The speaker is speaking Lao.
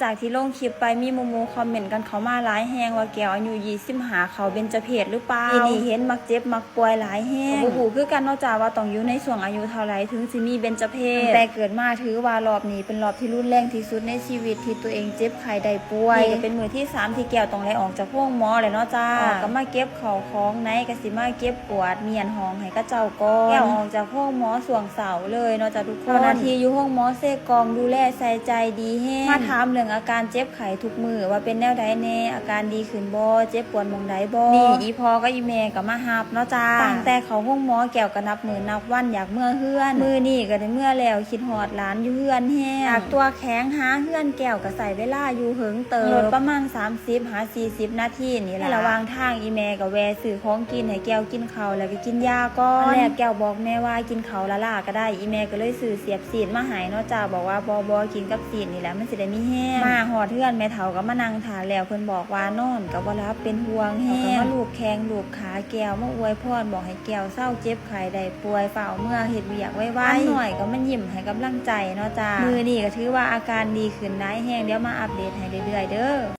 ຈາກທີ່ລົງຄລິບໄປ ມີໝູ່ໆຄອມເມັນກັນເຂົ້າມາຫຼາຍແຮງວ່າແກ້ວອາຍຸ ຊາວຫ້າ ເຂົ້າເບັນຈະເພດຫຼືເປົ່າ. ປີນີ້ເຫັນມັກເຈັບມັກປ່ວຍຫຼາຍແຮງ ກໍບໍ່ຮູ້ຄືກັນເນາະຈ້າວ່າຕ້ອງຢູ່ໃນຊ່ວງອາຍຸເທົ່າໃດເຖິງຊິມີເບັນຈະເພດ. ຕັ້ງແຕ່ເກີດມາຖືວ່າລອບນີ້ເປັນລອບທີ່ຮຸນແຮງທີ່ສຸດໃນຊີວິດທີ່ຕົວເອງເຈັບໄຂ້ໄດ້ປ່ວຍ. ນີ້ກໍເປັນມື້ທີສາມທີ່ແກ້ວຕ້ອງໄດ້ອອກຈາກໂຮງໝໍແລ້ວເນາະຈ້າ. ອອກກໍມາເກັບເຂົ້າຂອງ ໃນກໍຊິມາເກັບກວາດມ້ຽນຫ້ອງໃຫ້ເຂົາເຈົ້າກ່ອນ. ແກ້ວອອກຈາກໂຮງໝໍຊ່ວງເຊົ້າເລີຍເນາະຈ້າທຸກຄົນ. ເຈົ້າໜ້າທີ່ຢູ່ໂຮງໝໍເຊກອງດູແລໃສ່ໃຈດີແຮງ ມາຖາມເລື່ອງອາການເຈັບໄຂ້ທຸກມື້ວ່າເປັນແນວໃດແດ່ ອາການດີຂຶ້ນບໍ່ ເຈັບປວດໝ່ອງໃດບໍ່. ນີ້ອີພໍ່ກັບອີແມ່ກໍມາຮັບເນາະຈ້າ. ຕັ້ງແຕ່ເຂົ້າໂຮງໝໍແກ້ວກໍນັບມື້ນັບວັນຢາກເມືອເຮືອນ. ມື້ນີ້ກໍໄດ້ເມືອແລ້ວ ຄິດຮອດຫຼານຢູ່ເຮືອນແຮງ. ຈາກຕົວແຂວງຫາເຮືອນແກ້ວກໍໃຊ້ເວລາຢູ່ເຫິງເຕີບ ລົດປະມານສາມສິບຫາສີ່ສິບນາທີນີ້ລະ. ໃນລະຫວ່າງທາງອີແມ່ກໍແວ່ຊື້ຂອງກິນໃຫ້ແກ້ວກິນເຂົ້າ ແລ້ວກໍກິນຢາກ່ອນ. ຕອນແລກແກ້ວບອກແມ່ວ່າກິນເຂົ້າລ້າໆກໍໄດ້ ອີແມ່ກໍເລີຍຊື້ສຽບຊີ້ນມາໃຫ້ເນາະຈ້າ ບອກວ່າບໍ່ໆ ກິນກັບຊີ້ນນີ້ແຫຼະ ມັນຊິໄດ້ມີແຮງ. ມາຮອດເຮືອນແມ່ເຖົ້າກໍມານັ່ງຖ້າແລ້ວ ເພິ່ນບອກວ່ານອນກໍບໍ່ຫຼັບ ເປັນຫ່ວງແຮງ. ເຂົາກໍມາລູບແຂ້ງລູບຂາແກ້ວ ມາອວຍພອນ ບອກໃຫ້ແກ້ວເຊົາເຈັບໄຂ້ໄດ້ປ່ວຍ ຟ້າວເມືອເຮັດວຽກໄວໆ. ຫຼານນ້ອຍກໍມາຍິ້ມໃຫ້ກຳລັງໃຈເນາະຈ້າ. ມື້ນີ້ກໍຖືວ່າອາການດີຂຶ້ນຫຼາຍແຮງ ດຽວມາອັບເດດໃຫ້ເລື້ອຍໆເດີ້.